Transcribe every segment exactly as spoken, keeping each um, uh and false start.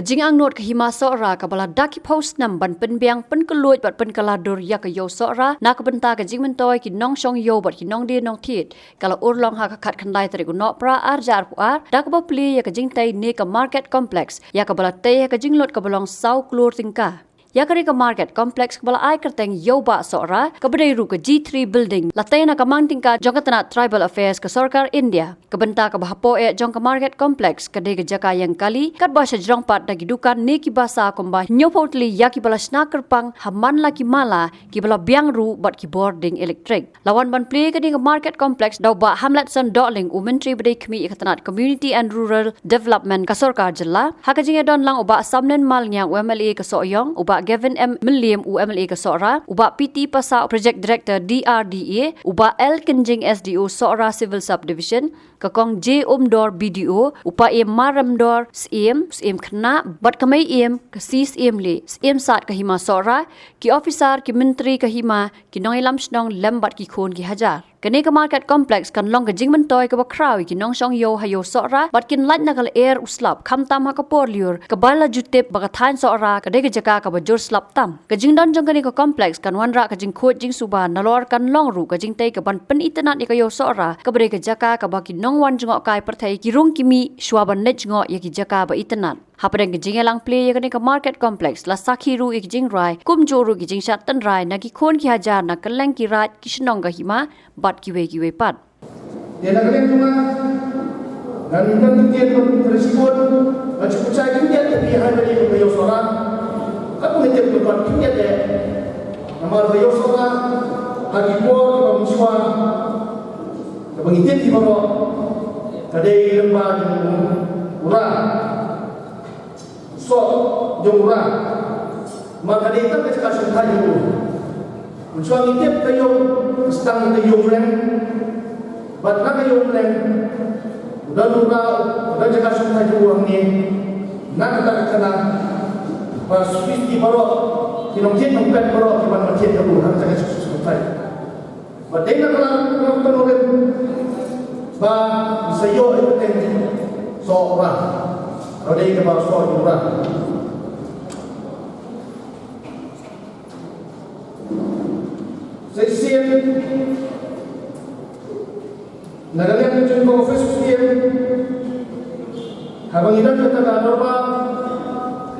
Jingangnud ka Hima Sohra kaba la da ki phew snem ban pynbiang, pynkylluid bad pynkylla dur ïa ka Ïew Sohra na ka bynta ka jingmyntoi ki nongshong ïew bad ki nongdie nongthied ka la urlong ha ka khatkhyndai tarik u Nohprah ar hajar arphew ar, da kaba plie ïa ka jingtei ne ka Market Complex, ïa kaba la tei ha ka jinglut kaba long saw klur tyngka. Ïa kane ka Market Complex kaba la ai kyrteng Ïew Bah Sohra, kaba dei ruh ka G three Building, la tei na ka mang tyngka jong ka tnat Tribal Affairs ka Sorkar India. Ka bynta kaba hapoh eh jong ka Market Complex ka dei ka jaka ïeng kali, katba sha jrong pat da ki dukan ne ki basa kumba hynñiewphew tylli ïa kiba la shna kyrpang ha man la ki mala, kiba la biang ruh bad ki bor ding elektrik. La wan ban plie kane ka Market Complex da u Bah Hamletson Dohling, u Myntri ba dei khmih ïa ka tnat Community and Rural Development ka Sorkar Jylla, ha ka jingïadon lang u Bah Samnen Malngiang, u M L A ka Sohiong, u Bah Gavin M Mylliem, u M L A ka Sohra, u Bah P T Passah, u Project Director D R D A, u Bah L Kynjing, S D O Sohra Civil Subdivision, ka Kong J Umdor, B D O, u Paiem Maremdor, Syiem, Syiem Khynnah, bad ka Mei Iem, ka C Syiem Leh, Syiem Sad ka Hima Sohra, ki officer, ki myntri ka Hima, ki nongïalam shnong lem bad ki khun ki hajar. Kane ka Market Complex kan long ka jingmyntoi kaba khraw ïa ki nongshong ïew ha Ïew Sohra, bad kin lait na ka lyer u slap, khamtam ha ka por lyiur, kaba la ju tip ba ka thaiñ Sohra ka dei ka jaka kaba jur slap tam. Ka jingdon jong kane ka complex kan wanrah ka jingkhuid jingsuba, nalor kan long ruh ka jingtei kaban pynitynnad ïa ka Ïew Sohra, kaba dei ka jaka kaba ki nongwan jngohkai pyrthei ki rung ki mih shuwa ban leit jngoh ïa ki jaka ba itynnad. Hapdeng ka jingïalang plie ïa kane ka Market Complex, la sakhi ruh ïa ki jingrai, kumjuh ruh ki jingshad tynrai na ki khun ki hajar na kylleng ki raid, ki shnong ka Hima bad kiwei kiwei pat. Ïa na ka liang jong nga, ngan ym don ktien ban kren shibun, ngan shu pynshai khyndiat ïa phi ha kane ka Ïew Sohra. Katba ngi tip ba don khyndiat eh, namar ka Ïew Sohra ha ki por kiba mynshuwa, kaba ngi tip hi baroh, ka dei lyngba jong u Rah. Soh jong u Rah. Namar ka dei tang ka jaka shongthait jong u. Mynshuwa ngi tip ka ïew, ka sdang ka ïew Mleng. Bad na ka ïew Mleng, u don u Rah, u don jaka shongthait jong u hangne. Na kata ka khana ba shu ki baroh, ki nongthied nongpet baroh ki wan ban thied ha u ha kata ka jaka shongthait. Ba dei na ka la ka la ka rim ba sa ïoh ïa ka kyrteng Sohra. Ba dei kaba Soh ïa u Rah. Sa shisien na ka liang ka jong ka office u Syiem, haba ngi don kata ka dorbar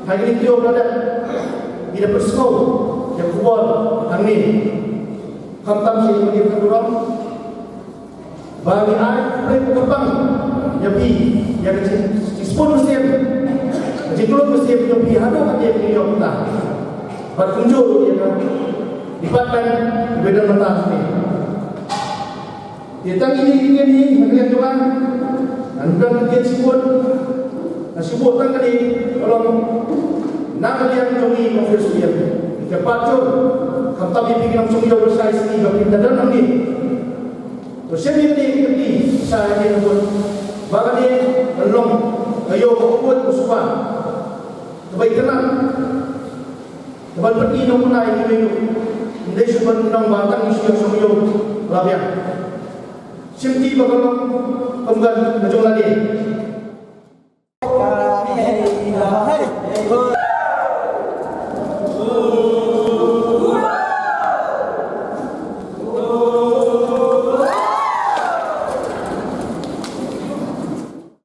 ha kine ki taïew ba la dep, ngi da pynsngew ïa ka khubor hangne. Khamtam sha i Mylliem ka burom ba ngi ai khublei kyrpang ïa phi, ïa ka jing, jingsbun mynsiem, ka jingkyllut mynsiem jong phi haduh katei ka ïoh mynta. Bad kumjuh ruh ïa ka department ba don mynta hangne. Te tang ine i ktien hi na ka liang jong nga, ngan ym don ktien shibun, nga shu buh tang kane ka long na ka liang jong i office u Syiem. Ïa ka pat jong, khamtam ïa phi ki nongshong ïew ba shai sngi ba phin da don hangne. To shim ïa kane ka kti shai hangne, ngan buh ba kane kan long ka ïew ba khuid ba suba, kaba itynnad. Kaban pyni nongpynïaid ïa kiwei ruh. Ym dei shuh ban ong ba tang ngi shu ïoh shong ïew ba la biang. Shim ti ba ka long kum ka jong lade.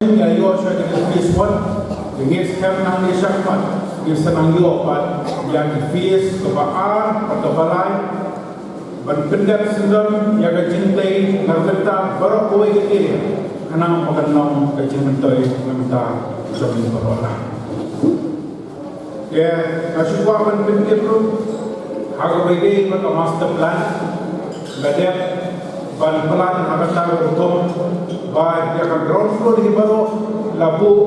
Ïa ïoh sha kane ka phase one, ka ngeit skhem nangne shakhmat ngin sa nang ïoh pat ïa ki phase kaba ar bad kaba lai ban pyndep syndon ïa ka jingtei na ka bynta baroh kawei ka area, khnang ba kan long ka jingmyntoi na ka bynta jong ngi baroh lang. Te nga shu kwah ban pyntip ruh ha kaba ïadei bad ka master plan, la dep ban plan ha kata ka rukom ba ïa ka ground floor hi baroh la buh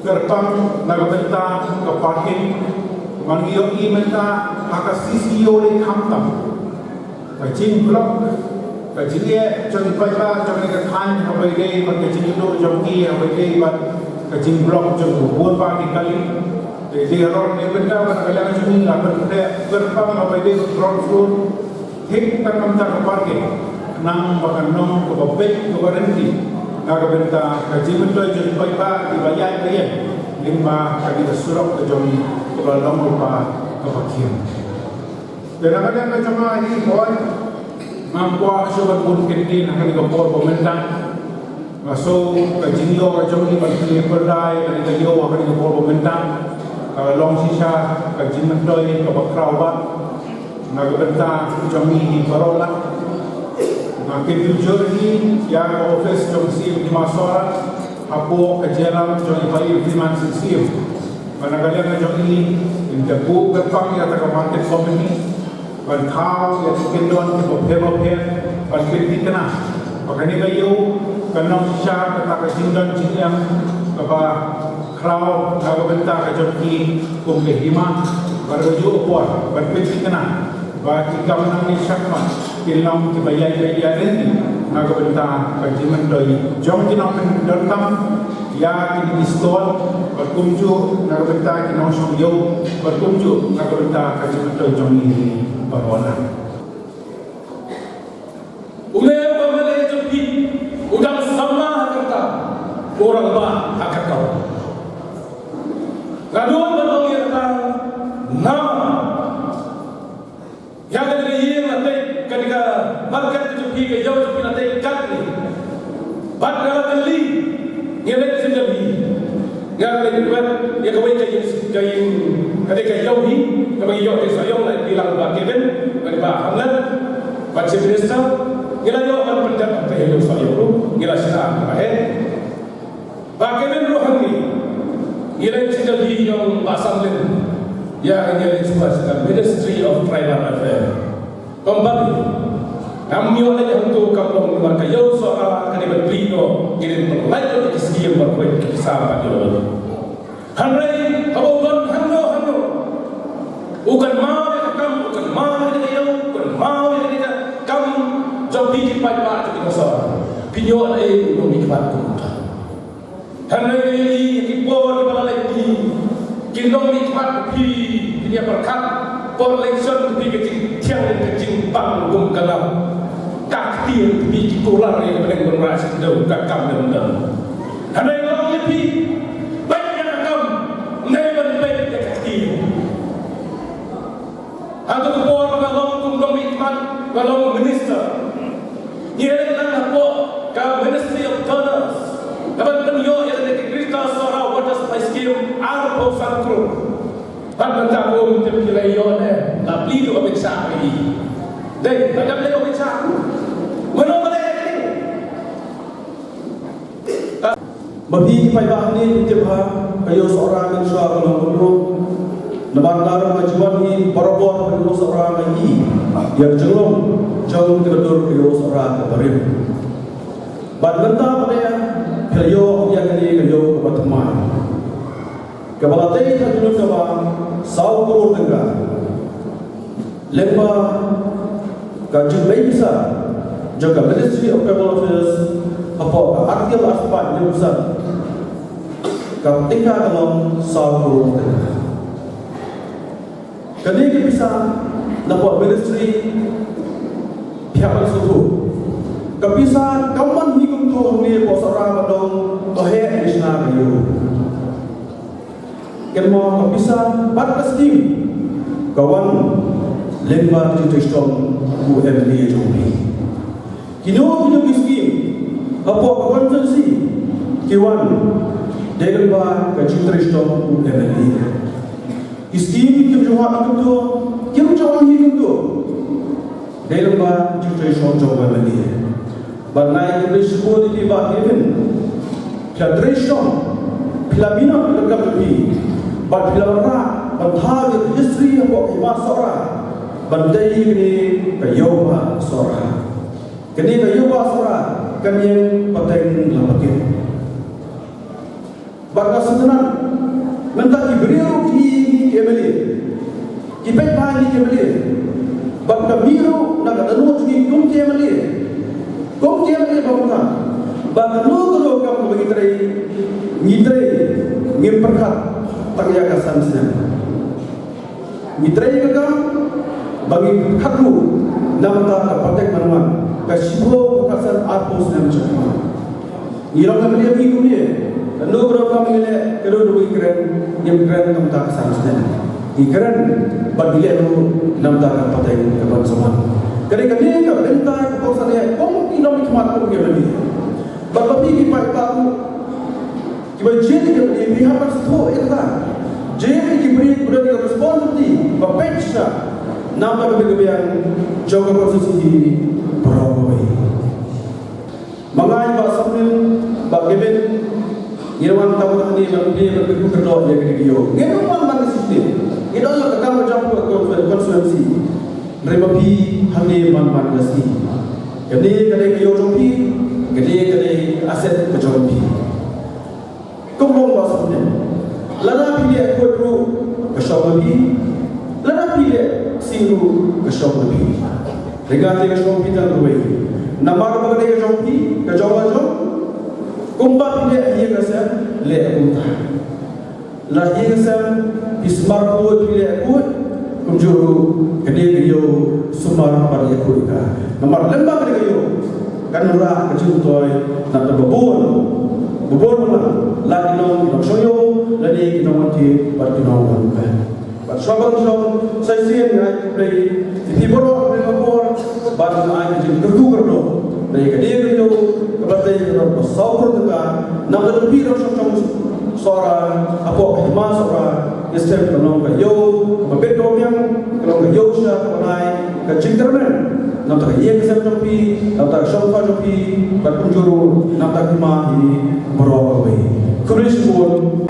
kyrpang na ka bynta ka parking. Ngi ïohi mynta ha ka C C O lei khamtam. Ka jingblock, ka jingeh jong ki paidbah jong kane ka thaiñ haba ïadei bad ka jingïaduh jong ki, haba ïadei bad ka jingblock jong ki bun bah ki kali. Te dei halor kane ka bynta ba na ka liang jong ngi la pynkhreh kyrpang haba ïadei bad ground floor, thik tang na ka bynta ka parking, khnang ba kan long kaba beit kaba ryntih na ka bynta ka jingmyntoi jong ki paidbah kiba ïaid ba ïeng. Lyngba kane ka surok ka jong ngi kaba long lypa kaba khim. Te na ka liang ka jong nga hi, hooid, ngam kwah shuh ban bun kyntien ha kane ka por ba mynta. Nga sngew ka jingïoh ka jong ngi ban plie pyrda ïa kane ka ïew ha kane ka por ba mynta ka long shisha ka jingmyntoi kaba khraw bha na ka bynta jong ngi hi baroh lah. Nga kyntu jur hi ïa ka office jong Syiem Hima Sohra hapoh ka jingïalam jong i Bah Freeman Sing Syiem. Ba na ka liang ka jong i, in da buh kyrpang ïa kata ka market committee ban thaw ïa ki kyndon kiba pher ba pher ban pynthikna ba kane ka ïew kan long shisha kata ka jingdon jingem kaba khraw na ka bynta ka jong ki kum ka hima, bad kajuh ka por ban pynthikna ba ki kam nangne shakhmat kin long kiba ïaid beit ïaid ryntih na ka bynta ka jingmyntoi jong ki nongpyndonkam ïa kine ki stall, bad kumjuh na ka bynta ki nongshong ïew, bad kumjuh na ka bynta ka jingmyntoi jong ngi baroh. Une u M L A jong phi u dang samla ha ka kam, u rangbah ha ka kam. Nga don ban ong ïa kata namar ïa kane ka ïing la tei, kane ka market ka jong phi, ka ïew jong phi la tei katne. Bad nga la kylli, ngi leit sha Delhi. Nga la leit wad ïa kawei ka ïing, ka ïing, kane ka ïew hi kaba ngi ïoh tei Sohiong, la ïa phi lang Bah Kevin, bad Bah Hamlet, bad Chief Minister. Ngi la ïoh ban pyndep hangtei ha ïew Sohiong ruh, ngi la shah kaba heh. Bah Kevin ruh hangne, ngi leit sha Delhi, ïa u Bah Samlin, ïa ngi leit sha ka Ministry of Tribal Affairs. Kumba ngam ïoh leit hangto kam long namar ka ïew Sohra ka dei ban plie noh, ki dei ban lait noh ki skim ban pynkhih ki pisa ban ïoh. Hynrei haba u don hangno hangno, u kynmaw ïa ka kam, u kynmaw ïa ka ïew, u kynmaw ïa ka kam jong phi ki paidbah jong ki nong Sohra. Phi ïoh ei u nongmihkhmat kumta? Hynrei ïa ki por kiba la leit, ki nongmihkhmat phi, phi ïa pyrkhat por election phi ka jingthiang ka jingbang kum ka lam. Ka ktien phi ki kular ïa ka bneng ban rah sha ka dei ka kam dang dang. Hynrei nga ong ïa phi, peit ïa ka kam, ne ban peit ïa ka ktien. Ha kato ka por ba nga long kum nongmihkhmat, nga long minister. Ngi ïaleit lang hapoh ka Ministry of Commerce, ka ban pynïoh ïa kane ka Greater Sohra Water Supply Scheme arphew san klur. Bad mynta kum te phi la ïoh ne, la plie ruh ba phin shah ïa i. Dei, ba dang leh ba phin shah. Mano ba leh ïa kane? Ma phi ki paidbah hangne phi tip ha ka ïew Sohra mynshuwa ka long kumno. Namar nga ruh nga ju wan hi barabor ha ka ïew Sohra, nga ïohi ïa ka jinglong jong ka dur ka ïew Sohra kaba rim. Bad mynta pat phi la ïoh ïa kane ka ïew kaba thymmai, kaba la tei ha ka jingmut kaba saw klur tyngka. Lyngba ka jingbei pisa jong ka Ministry of Tribal Affairs hapoh ka Article arspah hynñiewphew san, ka tyngka ka long saw klur tyngka. Kane ka pisa napoh Ministry phi hap ban sngewthuh, ka pisa kam wan hi kumto hangne hapoh Sohra ba dang heh ne shna ka ïew. Kynmaw ka pisa bad ka skim ka wan lyngba ka jingtrei shitom u M L A jong phi. Kino kino ki skim hapoh ka constituency ki wan dei lyngba ka jingtrei shitom u M L A. Ki skim kim ju wan hi kumto, kim ju wan hi kumto. Dei lyngba jingtrei shitom jong u M L A. Bad nga ai khublei shibun ïa phi Bah Kevin. Phi la trei shitom, phi la minot ïa ka kam jong phi. Bad phi la wanrah ban thaw ïa ka history hapoh ka hima Sohra ban tei ïa kane ka ïew bah Sohra. Kane ka ïew bah Sohra kan ïeng pateng la pakit. Bad nga sngewtynnat, mynta ki briew ki, ki M L A, ki paidbah ki M L A, bad ka mih ruh na ka dohnud jong ngi kum ki M L A, kum ki M L A ba mynta, ba kano kano ka kam kaba ngi trei, ngi trei, ngim pyrkhat tang ïa ka san snem. Ngi trei ka kam ba ngi pyrkhat ruh na ka bynta ka pateng ban wan ka shiphew ka san arphew snem jong ngi. Ngi long na ka liang ngi kumne. Nangno ba donkam ngi leh, ka dei ba ngi kren, ngim kren namar ka san snem. Ngi kren bad ngi leh ruh namar ka pateng kaban sumar. Ka dei kane ka bynta kaba ngi sa leh kum ki nongmihkhmat kum ki MLA. Bad ba phi ki paidbah ruh kiba jied ïa ka MLA, phi hap ban sngewthuh ïa kata. Jied ïa ki briew kiba don ïa ka responsibility ba peit shisha namar ka bynta ka biang jong ka constituency baroh kawei. Ma nga, Bah Samlin, Bah Kevin, ngi wan tang hangne ban plie bad kyrkhu kyrdoh ïa kane ka ïew. Ngim wan man ka sngi. Ngi don la ka kam ka jam ka constituency. Hynrei ma phi hangne wan man ka sngi. Kane ka dei ka ïew jong phi, kane ka dei asset ka jong phi. Kumno ba sngewthuh. Lada phi leh khuid ruh ka shong na phi. Lada phi leh ksing ruh ka shong na phi. Hynrei ka shong phi tang kawei. Namar ba ka dei ka jong phi, ka jong la jong. Kumba phi leh ïing ka sem, leh kumta. La ïing ka sem, phi sumar khuid, phi leh khuid. Kumjuh ruh, kane ka ïew sumar bad leh khuid ka. Namar lem bad kane ka ïew kan wanrah ka jingmyntoi na ka bun, bun bun, la ki nong, ki nongshong ïew, lane ki nongwan thied bad ki nongwan peit. Bad shuwa ban shong, sa shisien nga ai khublei ïa phi baroh, khublei ka por, bad nga ai ka jingkyrkhu kyrdoh ïa ka dei ka ïew kaba tei ka dei ba saw klur tyngka. Namar ba phi ruh shong shong Sohra, hapoh ka hima Sohra, ngi shem ka long ka ïew kaba bit kaba biang, ka long ka ïew sha kaba lai, ka jingkyrmen namar ka ïing ka sem jong phi, namar ka shongfa jong phi, bad kumjuh ruh namar ka hima hi baroh kawei. Khublei shibun.